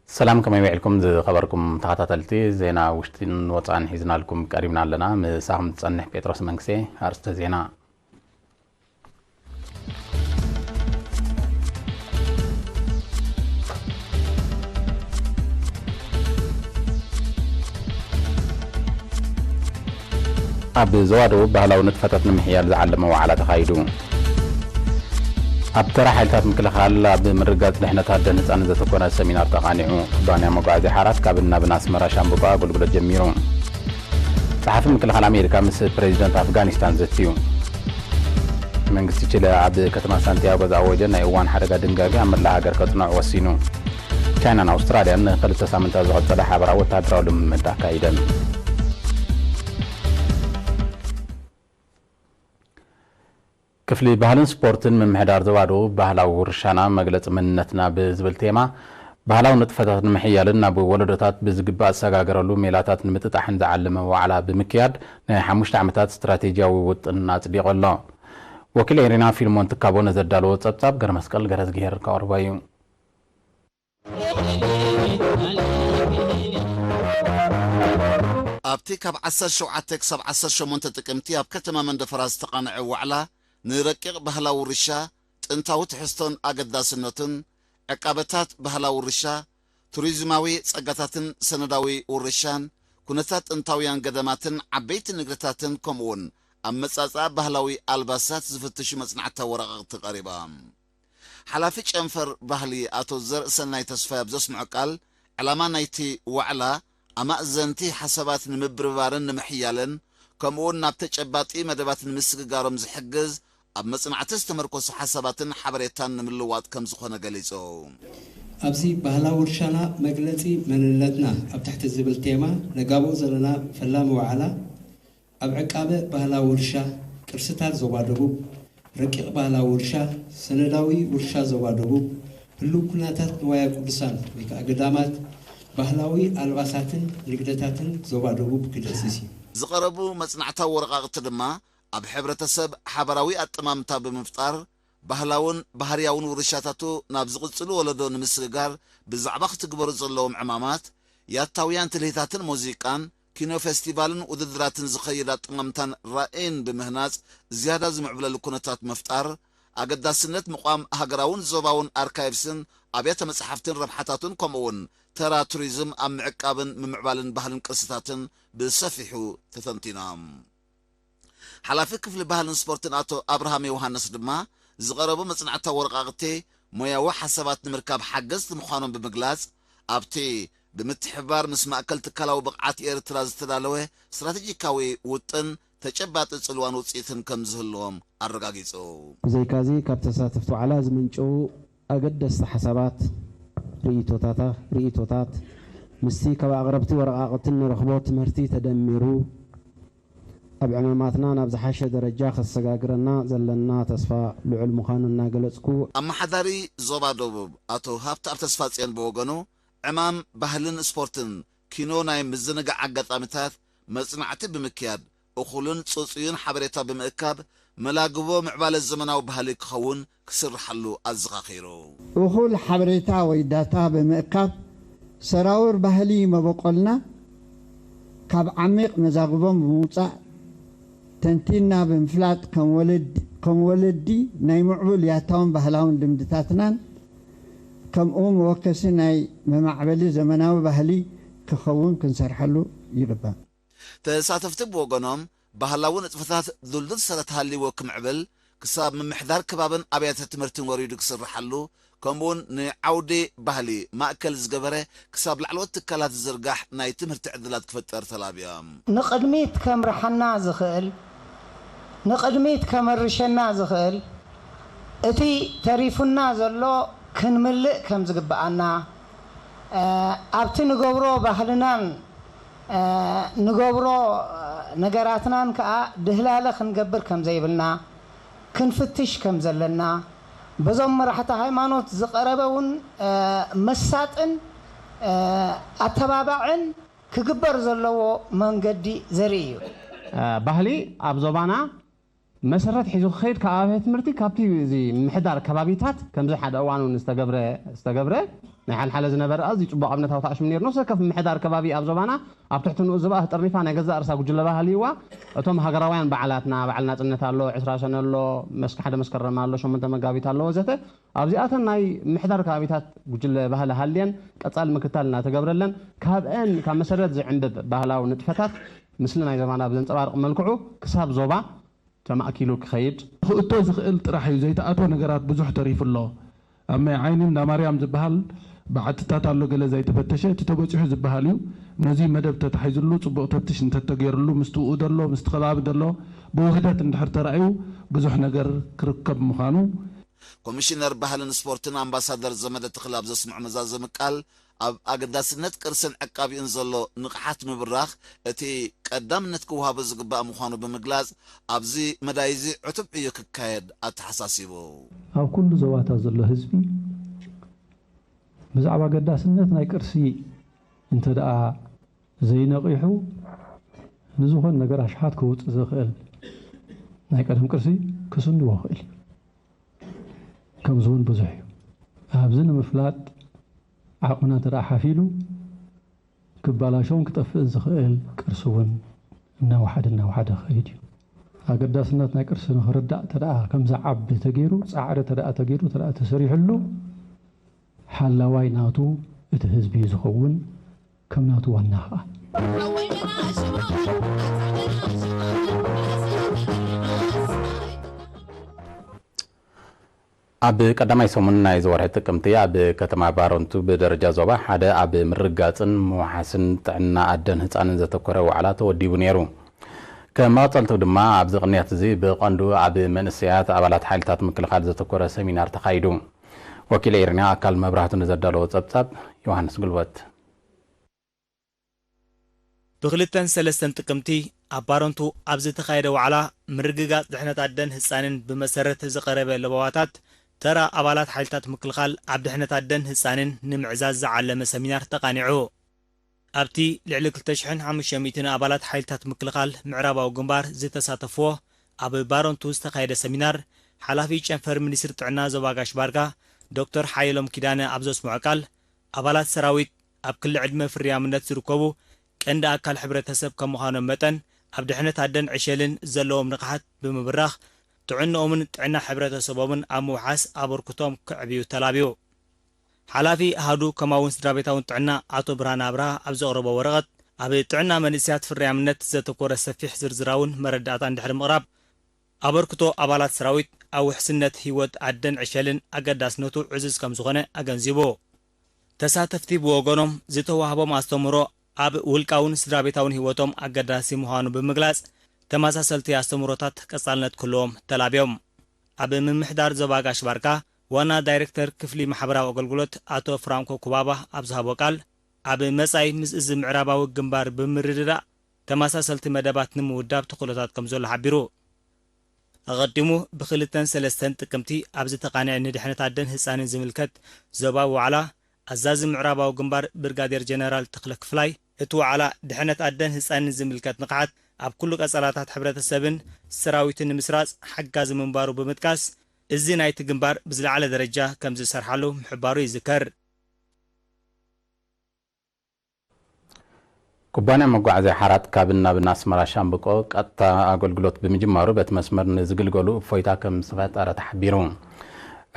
ሰላም፣ ከመይ ውዒልኩም ዝኸበርኩም ተኸታተልቲ? ዜና ውሽጥን ወጻእን ሒዝናልኩም ቀሪብና ኣለና። ምሳኹም ዝጸንሕ ጴጥሮስ መንግስቴ። ኣርእስተ ዜና። ኣብ ዞባ ደቡብ ባህላዊ ንጥፈታት ንምሕያል ዝዓለመ ዋዕላ ተኻይዱ። ኣብ ተራ ሓይልታት ምክልኻል ኣብ ምርግጋጽ ድሕነት ኣደን ህጻንን ዘተኮረ ሰሚናር ተቓኒዑ። ኩባንያ መጓዓዝያ ሓራት ካብን ናብን ኣስመራ ሻምብቆ ኣገልግሎት ጀሚሩ። ጸሓፊ ምክልኻል ኣሜሪካ ምስ ፕሬዚደንት ኣፍጋኒስታን ዘትዩ። መንግስቲ ቺለ ኣብ ከተማ ሳንቲያጎ ዝኣወጀ ናይ እዋን ሓደጋ ድንጋጌ ኣብ መላእ ሃገር ከጽንዖ ወሲኑ። ቻይናን ኣውስትራልያን ንኽልተ ሳምንታት ዝቐጸለ ሓበራዊ ወተሃደራዊ ልምምድ ኣካይደን። ክፍሊ ባህልን ስፖርትን ምምሕዳር ዞባ ደቡብ ባህላዊ ውርሻና መግለጺ መንነትና ብዝብል ቴማ ባህላዊ ንጥፈታት ንምሕያልን ናብ ወለዶታት ብዝግባእ ዝሰጋገረሉ ሜላታት ንምጥጣሕን ዝዓለመ ዋዕላ ብምክያድ ናይ ሓሙሽተ ዓመታት ስትራቴጂያዊ ውጥን ኣጽዲቑ ኣሎ። ወኪል ኤሪና ፊልሞን ትካቦ ነዘዳለዎ ጸብጻብ ገረመስቀል ገረዝግሄር ከቕርቦ እዩ። ኣብቲ ካብ ዓሰርተ ሸውዓተ ክሳብ ዓሰርተ ሸሞንተ ጥቅምቲ ኣብ ከተማ መንደፈራ ዝተቓነዐ ዋዕላ ንረቂቕ ባህላዊ ውርሻ፣ ጥንታዊ ትሕዝቶን ኣገዳስነቱን፣ ዕቃበታት ባህላዊ ውርሻ፣ ቱሪዝማዊ ጸጋታትን ሰነዳዊ ውርሻን፣ ኩነታት ጥንታውያን ገዳማትን ዓበይቲ ንግድታትን፣ ከምኡውን ኣመጻጽኣ ባህላዊ ኣልባሳት ዝፍትሹ መጽናዕታዊ ወረቓቕቲ ቀሪባ። ሓላፊ ጨንፈር ባህሊ ኣቶ ዘርእሰናይ ተስፋይ ኣብ ዘስምዖ ቃል፣ ዕላማ ናይቲ ዋዕላ ኣማእዘንቲ ሓሳባት ንምብርባርን ንምሕያልን፣ ከምኡውን ናብ ተጨባጢ መደባት ንምስግጋሮም ዝሕግዝ ኣብ መጽናዕቲ ዝተመርኮሰ ሓሳባትን ሓበሬታን ንምልዋጥ ከም ዝኾነ ገሊጹ። ኣብዚ ባህላዊ ውርሻና መግለጺ መንነትና ኣብ ትሕቲ ዝብል ቴማ ነጋብኦ ዘለና ፈላሚ ዋዕላ፣ ኣብ ዕቃበ ባህላዊ ውርሻ፣ ቅርስታት ዞባ ደቡብ፣ ረቂቕ ባህላዊ ውርሻ፣ ሰነዳዊ ውርሻ ዞባ ደቡብ፣ ህሉው ኩነታት ንዋየ ቅዱሳን ወይ ከዓ ገዳማት፣ ባህላዊ ኣልባሳትን ንግደታትን ዞባ ደቡብ ክድህስስ እዩ። ዝቐረቡ መጽናዕታዊ ወረቓቕቲ ድማ ኣብ ሕብረተሰብ ሓበራዊ ኣጠማምታ ብምፍጣር፣ ባህላውን ባህርያውን ውርሻታቱ ናብ ዝቕጽሉ ወለዶ ንምስግጋር ብዛዕባ ክትግበሩ ዘለዎም ዕማማት፣ ያታውያን ትልሂታትን ሙዚቃን፣ ኪኖ ፌስቲቫልን ውድድራትን ዝኸይድ ኣጠማምታን ራእይን ብምህናጽ ዝያዳ ዝምዕብለሉ ኩነታት ምፍጣር፣ ኣገዳስነት ምቋም ሃገራውን ዞባውን ኣርካይቭስን ኣብያተ መጻሕፍትን ረብሓታቱን፣ ከምኡውን ተራ ቱሪዝም ኣብ ምዕቃብን ምምዕባልን ባህልን ቅርስታትን ብሰፊሑ ተተንቲኖም። ሓላፊ ክፍሊ ባህልን ስፖርትን ኣቶ ኣብርሃም ዮሃንስ ድማ፣ ዝቐረቡ መጽናዕታዊ ወረቓቕቲ ሞያዊ ሓሳባት ንምርካብ ሓገዝቲ ምዃኖም ብምግላጽ፣ ኣብቲ ብምትሕብባር ምስ ማእከል ትካላዊ ብቕዓት ኤርትራ ዝተዳለወ ስትራተጂካዊ ውጥን ተጨባጢ ጽልዋን ውጽኢትን ከም ዝህልዎም ኣረጋጊጹ። ብዘይካዚ፣ ካብ ተሳተፍቲ ዋዕላ ዝምንጭዉ ኣገደስቲ ሓሳባት፣ ርእይቶታታ-፣ ርእይቶታት፣ ምስቲ ካብ ኣቕረብቲ ወረቓቕትን ንረኽቦ ትምህርቲ ተደሚሩ፣ ኣብ ዕማማትና ናብ ዝሓሸ ደረጃ ከሰጋግረና ዘለና ተስፋ ልዑል ምዃኑ እናገለጽኩ፣ ኣመሓዳሪ ዞባ ደቡብ ኣቶ ሃብተኣብ ተስፋጽዮን ብወገኑ፣ ዕማም ባህልን ስፖርትን ኪኖ ናይ ምዝንጋዕ ኣጋጣሚታት መጽናዕቲ ብምክያድ፣ እኹልን ጽጹይን ሓበሬታ ብምእካብ፣ መላግቦ ምዕባለ ዘመናዊ ባህሊ ክኸውን ክስርሓሉ ኣዘኻኺሩ። እኹል ሓበሬታ ወይ ዳታ ብምእካብ፣ ሰራውር ባህሊ መበቆልና ካብ ዓሚቕ መዛግቦም ብምውጻእ፣ ተንቲንና ብምፍላጥ፣ ከም ወለድ-፣ ከም ወለዲ ናይ ምዕቡል ያታውን ባህላውን ልምድታትናን፣ ከምኡ መወከሲ ናይ መማዕበሊ ዘመናዊ ባህሊ ክኸውን ክንሰርሐሉ ይግባእ። ተሳተፍቲ ብወገኖም፣ ባህላዊ ንጥፈታት ድልዱል ሰረት ሃልይዎ ክምዕብል፣ ክሳብ ምምሕዳር ከባብን ኣብያተ ትምህርትን ወሪዱ ክስርሓሉ፣ ከምኡውን ንዓውዲ ባህሊ ማእከል ዝገበረ ክሳብ ላዕለዎት ትካላት ዝዝርጋሕ ናይ ትምህርቲ ዕድላት ክፍጠር ተላብዮም። ንቕድሚት ከምርሓና ዝኽእል፣ ንቕድሚት ከመርሸና ዝኽእል፣ እቲ ተሪፉና ዘሎ ክንምልእ ከም ዝግብኣና፣ እ፣ ኣብቲ ንገብሮ ባህልናን፣ እ፣ ንገብሮ ነገራትናን ከኣ ድህላለ ክንገብር ከም ዘይብልና፣ ክንፍትሽ ከም ዘለና፣ በዞም መራሕቲ ሃይማኖት ዝቐረበ እውን መሳጥን ኣተባባዕን ክግበር ዘለዎ መንገዲ ዘርኢ እዩ። ባህሊ ኣብ ዞባና መሰረት ሒዙ ክኸይድ ካብ ኣብያተ ትምህርቲ ካብቲ እዚ ምሕዳር ከባቢታት ከምዚ ሓደ እዋን እውን ዝተገብረ ዝተገብረ ናይ ሓልሓለ ዝነበረ ኣዝዩ ፅቡቕ ኣብነታዊ ተኣሽሙ ነይሩ። ነፍሲ ወከፍ ምሕዳር ከባቢ ኣብ ዞባና ኣብ ትሕቲ ንኡስ ዝባእ ተጠርኒፋ ናይ ገዛእ ርእሳ ጉጅለ ባህሊ ይዋ እቶም ሃገራውያን በዓላትና በዓል ናፅነት ኣሎ፣ ዕስራ ሰነ ኣሎ፣ መስከ ሓደ መስከረም ኣሎ፣ ሸሞንተ መጋቢት ኣሎ ወዘተ ኣብዚኣተን ናይ ምሕዳር ከባቢታት ጉጅለ ባህሊ ሃልየን ቀፃሊ ምክትታል እናተገብረለን ካብአን ካብ መሰረት ዝዕንብብ ባህላዊ ንጥፈታት ምስሊ ናይ ዞባና ብዘንፀባርቕ መልክዑ ክሳብ ዞባ ተማእኪሉ ክኸይድ ክእቶ ዝኽእል ጥራሕ እዩ ዘይተኣትወ ነገራት ብዙሕ ተሪፉ ኣሎ ኣብ ማይ ዓይኒ እንዳ ማርያም ዝበሃል በዓትታት ኣሎ ገለ ዘይተፈተሸ እቲ ተበፂሑ ዝበሃል እዩ ነዙይ መደብ ተታሒዙሉ ፅቡቕ ተፍትሽ እንተተገይሩሉ ምስቲ ኡኡ ደሎ ምስቲ ከባቢ ደሎ ብውህደት እንድሕር ተራእዩ ብዙሕ ነገር ክርከብ ምዃኑ ኮሚሽነር ባህልን ስፖርትን ኣምባሳደር ዘመደ ተኽለ ኣብ ዘስምዖ መዛዘሚ ቃል፣ ኣብ ኣገዳስነት ቅርስን ዕቃቢኡን ዘሎ ንቕሓት ምብራኽ እቲ ቀዳምነት ክወሃቦ ዝግባእ ምዃኑ ብምግላጽ፣ ኣብዚ መዳይ እዚ ዕቱብ ዕዮ ክካየድ ኣተሓሳሲቡ። ኣብ ኩሉ ዞባታት ዘሎ ህዝቢ ብዛዕባ ኣገዳስነት ናይ ቅርሲ እንተደኣ ዘይነቒሑ ንዝኾን ነገር ኣሽሓት ከውፅእ ዘኽእል ናይ ቀደም ቅርሲ ክስንዎ ይኽእል እዩ። ከምዚ እውን ብዙሕ እዩ። ኣብዚ ንምፍላጥ ዓቕምና እንተ ደኣ ሓፊሉ ክበላሾን ክጠፍእን ዝኽእል ቅርሲ እውን እናወሓደ እናወሓደ ክኸይድ እዩ። ኣገዳስነት ናይ ቅርሲ ንኽርዳእ እንተ ደኣ ከምዚ ዓቢ ተገይሩ ፃዕሪ እንተ ደኣ ተገይሩ እንተ ደኣ ተሰሪሕሉ ሓላዋይ ናቱ እቲ ህዝቢ እዩ ዝኸውን። ከም ናቱ ዋና ኸኣ። ኣብ ቀዳማይ ሰሙን ናይዚ ወርሒ ጥቅምቲ ኣብ ከተማ ባረንቱ ብደረጃ ዞባ ሓደ ኣብ ምርግጋፅን ምውሓስን ጥዕና ኣደን ህፃንን ዘተኮረ ዋዕላ ተወዲቡ ነይሩ። ከም መቐፀልቱ ድማ ኣብዚ ቅንያት እዚ ብቐንዱ ኣብ መንእሰያት ኣባላት ሓይልታት ምክልኻል ዘተኮረ ሰሚናር ተኻይዱ። ወኪል ኤሪና ኣካል መብራህቱ ንዘዳለዎ ፀብፃብ ዮሃንስ ጉልበት። ብክልተን ሰለስተን ጥቅምቲ ኣብ ባረንቱ ኣብ ዝተኻየደ ዋዕላ ምርግጋፅ ድሕነት ኣደን ህፃንን ብመሰረት ዝቐረበ ለበዋታት ተራ ኣባላት ሓይልታት ምክልኻል ኣብ ድሕነት ኣደን ህፃንን ንምዕዛዝ ዝዓለመ ሰሚናር ተቓኒዑ። ኣብቲ ልዕሊ ክልተ ሽሕን ሓሙሽተ ሚእትን ኣባላት ሓይልታት ምክልኻል ምዕራባዊ ግንባር ዝተሳተፍዎ ኣብ ባረንቱ ዝተኻየደ ሰሚናር ሓላፊ ጨንፈር ሚኒስትሪ ጥዕና ዞባ ጋሽ ባርጋ ዶክተር ሓየሎም ኪዳነ ኣብ ዘስምዖ ቃል ኣባላት ሰራዊት ኣብ ክሊ ዕድመ ፍርያምነት ዝርከቡ ቀንዲ ኣካል ሕብረተሰብ ከም ምዃኖም መጠን ኣብ ድሕነት ኣደን ዕሸልን ዘለዎም ንቕሓት ብምብራኽ ጥዕንኦምን ጥዕና ሕብረተሰቦምን ኣብ ምውሓስ ኣበርክቶም ከዕብዩ ተላብዩ። ሓላፊ ኣሃዱ ከማውን ስድራቤታውን ጥዕና ኣቶ ብርሃነ ኣብርሃ ኣብ ዘቕረቦ ወረቐት ኣብ ጥዕና መንእሰያት ፍርያምነት ዘተኮረ ሰፊሕ ዝርዝራውን መረዳእታ እንድሕሪ ምቕራብ ኣበርክቶ ኣባላት ሰራዊት ኣብ ውሕስነት ህይወት ኣደን ዕሸልን ኣገዳስነቱ ዕዙዝ ከም ዝኾነ ኣገንዚቡ። ተሳተፍቲ ብወገኖም ዝተዋህቦም ኣስተምህሮ ኣብ ውልቃውን ስድራቤታውን ህይወቶም ኣገዳሲ ምዃኑ ብምግላጽ ተመሳሰልቲ ኣስተምህሮታት ቀጻልነት ክህልዎም ተላብዮም። ኣብ ምምሕዳር ዞባ ጋሽ ባርካ ዋና ዳይሬክተር ክፍሊ ማሕበራዊ ኣገልግሎት ኣቶ ፍራንኮ ኩባባ ኣብ ዝሃቦ ቃል ኣብ መጻኢ ምስ እዚ ምዕራባዊ ግንባር ብምርድዳእ ተመሳሰልቲ መደባት ንምውዳብ ተኽእሎታት ከም ዘሎ ሓቢሩ። ኣቐዲሙ ብክልተን ሰለስተን ጥቅምቲ ኣብ ዝተቓንዐ ንድሕነት ኣደን ህጻንን ዝምልከት ዞባዊ ዋዕላ ኣዛዚ ምዕራባዊ ግንባር ብርጋዴር ጀነራል ተኽለ ክፍላይ እቲ ዋዕላ ድሕነት ኣደን ህጻንን ዝምልከት ንቕሓት ኣብ ኩሉ ቀጸላታት ሕብረተሰብን ሰራዊትን ንምስራጽ ሓጋዚ ምንባሩ ብምጥቃስ እዚ ናይቲ ግንባር ብዝለዓለ ደረጃ ከም ዝሰርሓሉ ምሕባሩ ይዝከር። ኩባንያ መጓዓዝያ ሓራት ካብን ናብን ኣስመራ ሻምብቆ ቀጥታ ኣገልግሎት ብምጅማሩ በቲ መስመር ንዝግልገሉ እፎይታ ከም ዝፈጠረ ተሓቢሩ።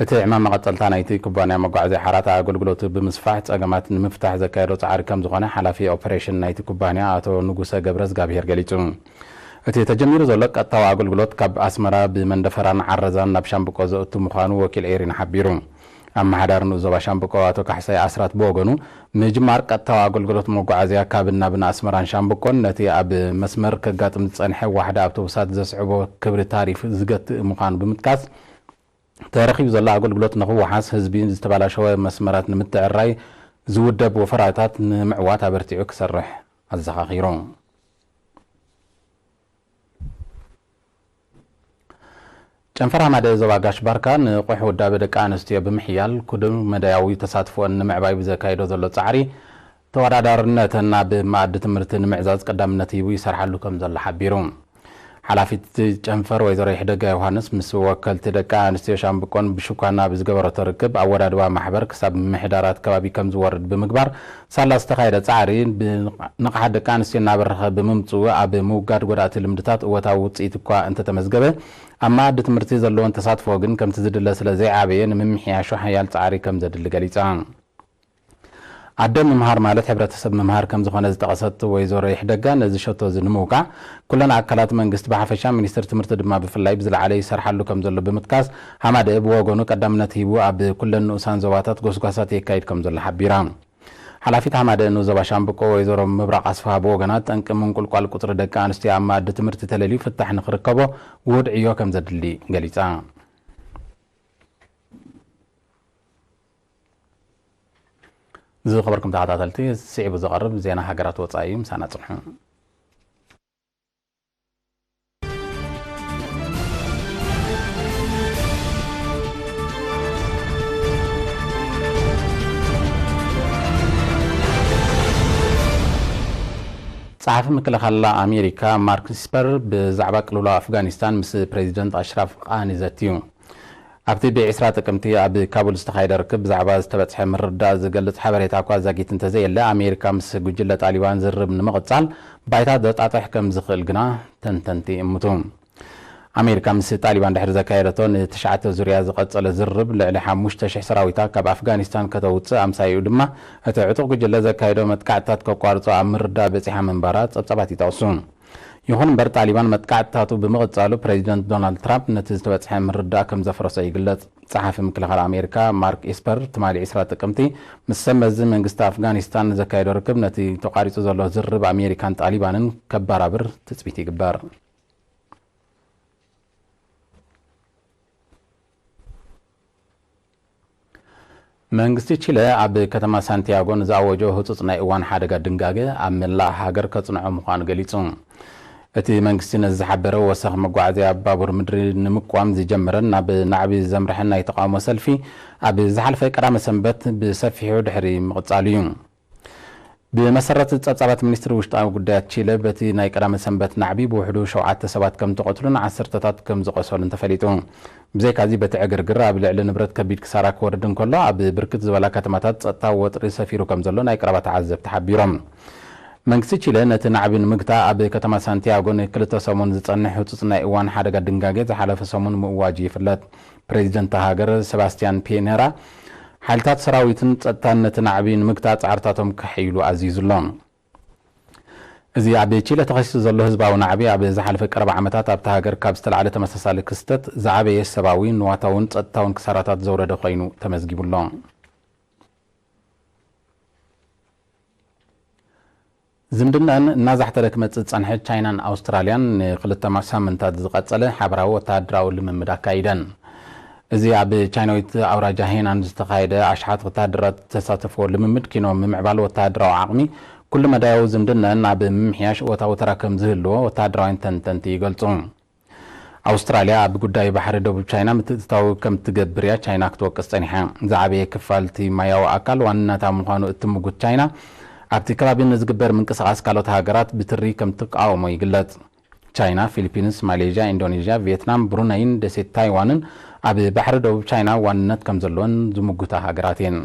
እቲ ዕማም መቐጸልታ ናይቲ ኩባንያ መጓዓዝያ ሓራት ኣገልግሎቱ ብምስፋሕ ጸገማት ንምፍታሕ ዘካየዶ ጻዕሪ ከም ዝኾነ ሓላፊ ኦፐሬሽን ናይቲ ኩባንያ ኣቶ ንጉሰ ገብረዝጋብሄር ገሊጹ። እቲ ተጀሚሩ ዘሎ ቀጥታዊ ኣገልግሎት ካብ ኣስመራ ብመንደፈራን ዓረዛን ናብ ሻምብቆ ዘእቱ ምዃኑ ወኪል ኤሪና ሓቢሩ። ኣመሓዳሪ ንኡስ ዞባ ሻምብቆ ኣቶ ካሕሳይ ኣስራት ብወገኑ፣ ምጅማር ቀጥታዊ ኣገልግሎት መጓዓዝያ ካብን ናብን ኣስመራን ሻምብቆን ነቲ ኣብ መስመር ከጋጥም ዝጸንሐ ዋሕዲ ኣውቶቡሳት ዘስዕቦ ክብሪ ታሪፍ ዝገትእ ምዃኑ ብምጥቃስ፣ ተረኺቡ ዘሎ ኣገልግሎት ንኽወሓስ ህዝቢ ዝተበላሸወ መስመራት ንምትዕርራይ ዝውደብ ወፈራታት ንምዕዋት ኣበርቲዑ ክሰርሕ ኣዘኻኺሩ። ጨንፈር ሃማደ ዞባ ጋሽ ባርካ ንቑሕ ውዳበ ደቂ ኣንስትዮ ብምሕያል ኩሉ መዳያዊ ተሳትፎን ንምዕባይ ብዘካይዶ ዘሎ ጻዕሪ ተወዳዳርነተን ናብ መኣዲ ትምህርቲ ንምዕዛዝ ቀዳምነት ሂቡ ይሰርሓሉ ከም ዘሎ ሓቢሩ። ሓላፊት ጨንፈር ወይዘሮ ይሕደጋ ዮሃንስ ምስ ወከልቲ ደቂ ኣንስትዮ ሻምብቆን ብሽኳና ብዝገበረቶ ርክብ ኣወዳድባ ማሕበር ክሳብ ምምሕዳራት ከባቢ ከም ዝወርድ ብምግባር ሳላ ዝተኻየደ ጻዕሪ ንቕሓት ደቂ ኣንስትዮ እናበረኸ ብምምፅኡ ኣብ ምውጋድ ጎዳእቲ ልምድታት እወታዊ ውፅኢት እኳ እንተተመዝገበ ኣብ መኣዲ ትምህርቲ ዘለዎን ተሳትፎ ግን ከምቲ ዝድለ ስለ ዘይዓበየ ንምምሕያሹ ሓያል ጻዕሪ ከም ዘድሊ ገሊጻ። ኣደ ምምሃር ማለት ሕብረተሰብ ምምሃር ከም ዝኾነ ዝጠቐሰት ወይዘሮ ይሕደጋ ነዚ ሸቶ እዚ ንምውቃዕ ኩለን ኣካላት መንግስቲ ብሓፈሻ ሚኒስትር ትምህርቲ ድማ ብፍላይ ብዝለዓለ ይሰርሓሉ ከም ዘሎ ብምጥቃስ ሃማደ ብወገኑ ቀዳምነት ሂቡ ኣብ ኩለን ንኡሳን ዞባታት ጎስጓሳት የካይድ ከም ዘሎ ሓቢራ። ሓላፊት ሃማደ ንኡስ ዞባ ሻምብቆ ወይዘሮ ምብራቕ ኣስፍሃ ብወገና ጠንቂ ምንቁልቋል ቁፅሪ ደቂ ኣንስትዮ ኣብ መኣዲ ትምህርቲ ተለልዩ ፍታሕ ንክርከቦ ውሁድ ዕዮ ከም ዘድሊ ገሊፃ። ዝኸበርኩም ተኸታተልቲ፣ ስዒቡ ዝቐርብ ዜና ሃገራት ወጻኢ እዩ። ምሳና ጽንሑ። ጸሓፊ ምክልኻል ኣሜሪካ ማርክ ኢስፐር ብዛዕባ ቅልውላው ኣፍጋኒስታን ምስ ፕሬዚደንት ኣሽራፍ ቃኒ ዘትዩ። ኣብቲ ብዒስራ ጥቅምቲ ኣብ ካቡል ዝተኻየደ ርክብ ብዛዕባ ዝተበጽሐ ምርድዳእ ዝገልጽ ሓበሬታ እኳ ዛጊት እንተዘየለ፣ ኣሜሪካ ምስ ጉጅለ ጣሊባን ዝርርብ ንምቕጻል ባይታ ዘጣጥሕ ከም ዝኽእል ግና ተንተንቲ ይእምቱ። ኣሜሪካ ምስ ጣሊባን ድሕሪ ዘካየደቶ ንትሽዓተ ዙርያ ዝቐጸለ ዝርርብ፣ ልዕሊ ሓሙሽተ ሽሕ ሰራዊታ ካብ ኣፍጋኒስታን ከተውጽእ፣ ኣምሳይኡ ድማ እቲ ዕጡቕ ጉጅለ ዘካየዶ መጥቃዕትታት ከቋርጾ ኣብ ምርዳእ በጺሓ ምንባራ ጸብጻባት ይጠቕሱ። ይኹን እምበር፣ ጣሊባን መጥቃዕትታቱ ብምቕጻሉ፣ ፕሬዚደንት ዶናልድ ትራምፕ ነቲ ዝተበጽሐ ምርዳእ ከም ዘፍረሶ ይግለጽ። ጸሓፊ ምክልኻል ኣሜሪካ ማርክ ኢስፐር ትማሊ ዒስራ ጥቅምቲ ምስ ሰብ መዚ መንግስቲ ኣፍጋኒስታን ዘካየዶ ርክብ፣ ነቲ ተቋሪጹ ዘሎ ዝርርብ ኣሜሪካን ጣሊባንን ከባራብር ትጽቢት ይግበር። መንግስቲ ቺለ ኣብ ከተማ ሳንቲያጎ ንዝኣወጆ ህጹጽ ናይ እዋን ሓደጋ ድንጋገ ኣብ መላእ ሃገር ከጽንዖ ምዃኑ ገሊጹ። እቲ መንግስቲ ነዚ ዝሓበረ፣ ወሰኽ መጓዓዝያ ባቡር ምድሪ ንምቋም ዝጀመረን ናብ ናዕቢ ዘምርሐን ናይ ተቓውሞ ሰልፊ ኣብ ዝሓለፈ ቀዳመ ሰንበት ብሰፊሑ ድሕሪ ምቕጻሉ እዩ። ብመሰረት ጸብጻባት ሚኒስትሪ ውሽጣዊ ጉዳያት ቺለ፣ በቲ ናይ ቀዳመ ሰንበት ናዕቢ ብውሕዱ ሸውዓተ ሰባት ከም ተቐትሉን ዓሰርተታት ከም ዝቖሰሉን ተፈሊጡ። ብዘይካዚ፣ በቲ ዕግርግር ኣብ ልዕሊ ንብረት ከቢድ ክሳራ ክወርድ እንከሎ፣ ኣብ ብርክት ዝበላ ከተማታት ጸጥታዊ ወጥሪ ሰፊሩ ከም ዘሎ ናይ ቀረባ ተዓዘብቲ ሓቢሮም። መንግስቲ ቺለ ነቲ ናዕቢ ንምግታእ ኣብ ከተማ ሳንቲያጎ ንክልተ ሰሙን ዝጸንሕ ህጹጽ ናይ እዋን ሓደጋ ድንጋጌ ዝሓለፈ ሰሙን ምእዋጁ ይፍለጥ። ፕሬዚደንት እታ ሃገር ሰባስቲያን ፒኔራ፣ ሓይልታት ሰራዊትን ጸጥታን ነቲ ናዕቢ ንምግታእ ጻዕርታቶም ከሐይሉ ኣዚዙ ኣሎ። እዚ ኣብ ቺለ ተኸሲቱ ዘሎ ህዝባዊ ናዕቢ፣ ኣብ ዝሓለፈ ቀረባ ዓመታት ኣብታ ሃገር ካብ ዝተላዕለ ተመሳሳሊ ክስተት ዝዓበየ ሰብኣዊ፣ ንዋታውን ጸጥታውን ክሳራታት ዘውረደ ኮይኑ ተመዝጊቡ ኣሎ። ዝምድናኣን እናዛሕተረ ክመጽእ ዝጸንሐ ቻይናን ኣውስትራልያን ንክልተ ማ-፣ ሳምንታት ዝቐጸለ ሓበራዊ ወተሃደራዊ ልምምድ ኣካይደን። እዚ ኣብ ቻይናዊት ኣውራጃ ሄናን ዝተኻየደ ኣሽሓት ወተሃደራት ዝተሳተፍዎ ልምምድ፣ ኪኖ ምምዕባል ወተሃደራዊ ዓቕሚ፣ ኩሉ መዳያዊ ዝምድናን ኣብ ምምሕያሽ እወታዊ ተራ ከም ዝህልዎ ወተሃደራውያን ተንተንቲ ይገልጹ። ኣውስትራልያ ኣብ ጉዳይ ባሕሪ ደቡብ ቻይና ምትእትታው ከም ትገብር እያ ቻይና ክትወቅስ ጸኒሓ። ዝዓበየ ክፋል እቲ ማያዊ ኣካል ዋንነታ ምዃኑ እትምጉት ቻይና፣ ኣብቲ ከባቢ ንዝግበር ምንቅስቓስ ካልኦት ሃገራት ብትሪ ከም ትቃወሞ ይግለጽ። ቻይና፣ ፊሊፒንስ፣ ማሌዥያ፣ ኢንዶኔዥያ፣ ቪየትናም፣ ብሩነይን ደሴት ታይዋንን ኣብ ባሕሪ ደቡብ ቻይና ዋንነት ከም ዘለወን ዝምጉታ ሃገራት እየን።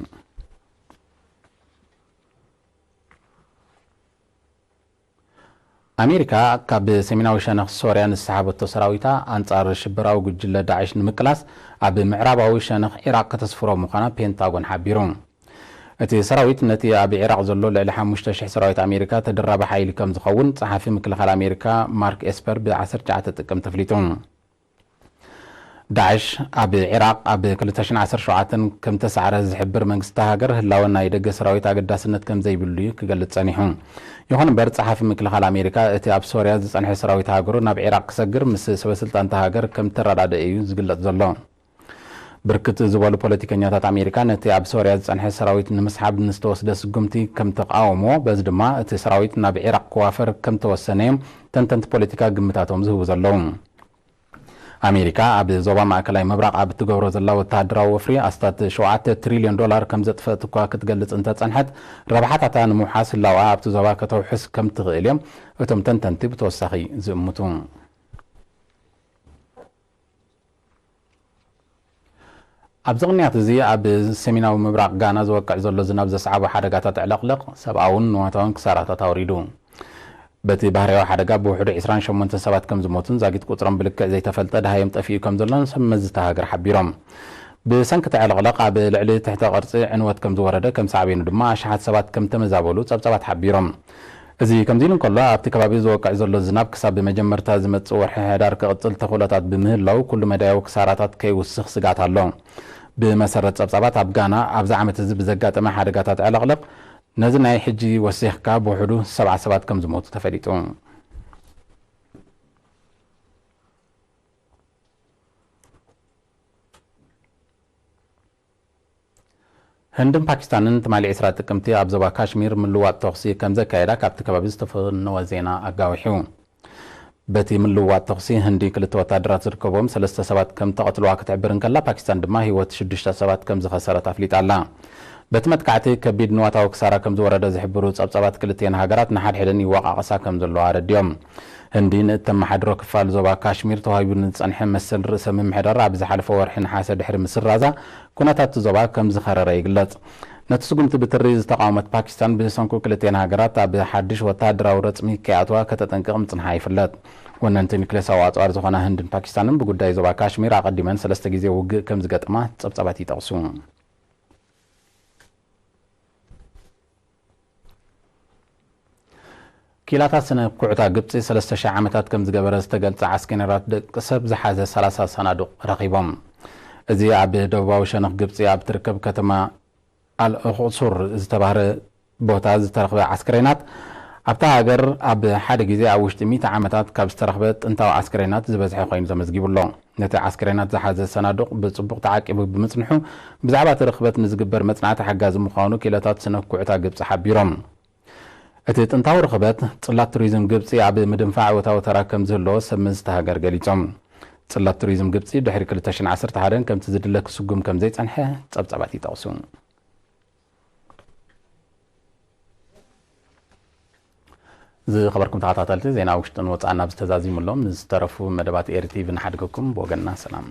ኣሜሪካ ካብ ሰሜናዊ ሸነኽ ሶርያ ንዝሰሓበቶ ሰራዊታ ኣንጻር ሽበራዊ ጉጅለ ዳዕሽ ንምቅላስ ኣብ ምዕራባዊ ሸነኽ ዒራቕ ከተስፍሮ ምዃና ፔንታጎን ሓቢሩ። እቲ ሰራዊት ነቲ ኣብ ዒራቕ ዘሎ ልዕሊ ሓሙሽተ ሽሕ ሰራዊት ኣሜሪካ ተደራቢ ሓይሊ ከም ዝኸውን ጸሓፊ ምክልኻል ኣሜሪካ ማርክ ኤስፐር ብ ዓሰርተ ትሽዓተ ጥቅምቲ ኣፍሊጡ። ዳዕሽ ኣብ ዒራቕ ኣብ ክልተ ሽሕን ዓሰርተ ሸውዓተን ከም ተሳዕረ ዝሕብር መንግስቲ ሃገር፣ ህላወ ናይ ደገ ሰራዊት ኣገዳስነት ከም ዘይብሉ እዩ ክገልጽ ጸኒሑ። ይኹን እምበር፣ ጸሓፊ ምክልኻል ኣሜሪካ፣ እቲ ኣብ ሶርያ ዝጸንሐ ሰራዊት ሃገሩ ናብ ዒራቕ ክሰግር ምስ ሰበ ስልጣን እታ ሃገር ከም ተረዳድአ እዩ ዝግለጽ ዘሎ። ብርክት ዝበሉ ፖለቲከኛታት ኣሜሪካ፣ ነቲ ኣብ ሶርያ ዝጸንሐ ሰራዊት ንምስሓብ ንዝተወስደ ስጉምቲ ከም ተቃወምዎ፣ በዚ ድማ እቲ ሰራዊት ናብ ዒራቕ ክዋፈር ከም ተወሰነ እዮም ተንተንቲ ፖለቲካ ግምታቶም ዝህቡ ዘለዉ። ኣሜሪካ ኣብ ዞባ ማእከላይ ምብራቕ ኣብ እትገብሮ ዘላ ወተሃደራዊ ወፍሪ ኣስታት ሸውዓተ ትሪልዮን ዶላር ከም ዘጥፈአት እኳ ክትገልጽ እንተጸንሐት፣ ረብሓታታ ንምውሓስ ህላውኣ ኣብቲ ዞባ ከተውሕስ ከም ትኽእል እዮም እቶም ተንተንቲ ብተወሳኺ ዝእምቱ። ኣብዚ ቅንያት እዚ ኣብ ሰሜናዊ ምብራቕ ጋና ዝወቅዕ ዘሎ ዝናብ ዘስዓቦ ሓደጋታት ዕለቕለቕ ሰብኣውን ንዋታውን ክሳራታት ኣውሪዱ። በቲ ባህርያዊ ሓደጋ ብውሕዱ ዕስራን ሸሞንተን ሰባት ከም ዝሞቱን ዛጊት ቁጽሮም ብልክዕ ዘይተፈልጠ ደሃዮም ጠፊኡ ከም ዘሎን ሰብ መዚ እታ ሃገር ሓቢሮም። ብሰንኪ እቲ ዕልቕለቕ ኣብ ልዕሊ ትሕተ ቅርጺ ዕንወት ከም ዝወረደ፣ ከም ሳዕቤኑ ድማ ኣሽሓት ሰባት ከም ተመዛበሉ ጸብጻባት ሓቢሮም። እዚ ከምዚ ኢሉ እንከሎ፣ ኣብቲ ከባቢ ዝወቅዕ ዘሎ ዝናብ ክሳብ ብመጀመርታ ዝመጽእ ወርሒ ሕዳር ክቕጽል ተኽእሎታት ብምህላው፣ ኩሉ መዳያዊ ክሳራታት ከይውስኽ ስግኣት ኣሎ። ብመሰረት ጸብጻባት፣ ኣብ ጋና ኣብዚ ዓመት እዚ ብዘጋጠመ ሓደጋታት ዕለቕለቕ፣ ነዚ ናይ ሕጂ ወሲኽካ ብውሕዱ ሰብዓ ሰባት ከም ዝሞቱ ተፈሊጡ። ህንድን ፓኪስታንን ትማሊ ዕስራ ጥቅምቲ ኣብ ዞባ ካሽሚር ምልዋጥ ተኹሲ ከም ዘካየዳ ካብቲ ከባቢ ዝተፈነወ ዜና ኣጋዊሑ። በቲ ምልዋጥ ተኹሲ ህንዲ ክልተ ወታደራት ዝርከብዎም ሰለስተ ሰባት ከም ተቐትልዋ ክትሕብር እንከላ፣ ፓኪስታን ድማ ህይወት ሽዱሽተ ሰባት ከም ዝኸሰረት ኣፍሊጣ ኣላ። በቲ መጥቃዕቲ ከቢድ ንዋታዊ ክሳራ ከም ዝወረደ ዝሕብሩ ጸብጻባት፣ ክልቲኤን ሃገራት ንሓድሕደን ይወቃቐሳ ከም ዘለዋ ኣረዲኦም። ህንዲ ንእተመሓድሮ ክፋል ዞባ ካሽሚር ተዋሂቡ ንዝጸንሐ መሰል ርእሰ ምምሕዳር ኣብ ዝሓለፈ ወርሒ ነሓሰ ድሕሪ ምስራዛ፣ ኩነታት እቲ ዞባ ከም ዝኸረረ ይግለጽ። ነቲ ስጉምቲ ብትሪ ዝተቓወመት ፓኪስታን፣ ብሰንኩ ክልቲኤን ሃገራት ኣብ ሓድሽ ወተሃደራዊ ረጽሚ ከይኣትዋ ከተጠንቅቕ ምጽንሓ ይፍለጥ። ወነንቲ ኒክሌሳዊ ኣጽዋር ዝኾና ህንድን ፓኪስታንን ብጉዳይ ዞባ ካሽሚር ኣቐዲመን ሰለስተ ግዜ ውግእ ከም ዝገጠማ ጸብጻባት ይጠቕሱ። ኪላታት ስነ ኩዕታ ግብጺ ሰለስተ ሽሕ ዓመታት ከም ዝገበረ ዝተገልጸ ዓስከራት ደቂ ሰብ ዝሓዘ ሰላሳ ሰናዱቕ ረኺቦም። እዚ ኣብ ደቡባዊ ሸነኽ ግብጺ ኣብ ትርከብ ከተማ ኣልኦቅሱር ዝተባህረ ቦታ ዝተረኽበ ዓስከሬናት፣ ኣብታ ሃገር ኣብ ሓደ ግዜ ኣብ ውሽጢ ሚእቲ ዓመታት ካብ ዝተረኽበ ጥንታዊ ዓስከሬናት ዝበዝሐ ኮይኑ ተመዝጊቡ ኣሎ። ነቲ ዓስከሬናት ዝሓዘ ሰናዱቕ ብጽቡቕ ተዓቂቡ ብምጽንሑ፣ ብዛዕባ እቲ ርኽበት ንዝግበር መጽናዕቲ ሓጋዚ ምዃኑ ክኢላታት ስነ ኩዕታ ግብጺ ሓቢሮም። እቲ ጥንታዊ ርኽበት፣ ጽላት ቱሪዝም ግብጺ ኣብ ምድንፋዕ እወታዊ ተራ ከም ዝህልዎ ሰብ መዚ እታ ሃገር ገሊጾም። ጽላት ቱሪዝም ግብጺ ድሕሪ ክልተ ሽሕን ዓሰርተ ሓደን ከምቲ ዝድለ ክስጉም ከም ዘይጸንሐ ጸብጻባት ይጠቕሱ። ዝኸበርኩም ተኸታተልቲ፣ ዜና ውሽጥን ወጻእን ኣብዚ ተዛዚሙ ኣሎ። ምስ ዝተረፉ መደባት ኤሪ ቲቪ ንሓድገኩም። ብወገንና ሰላም።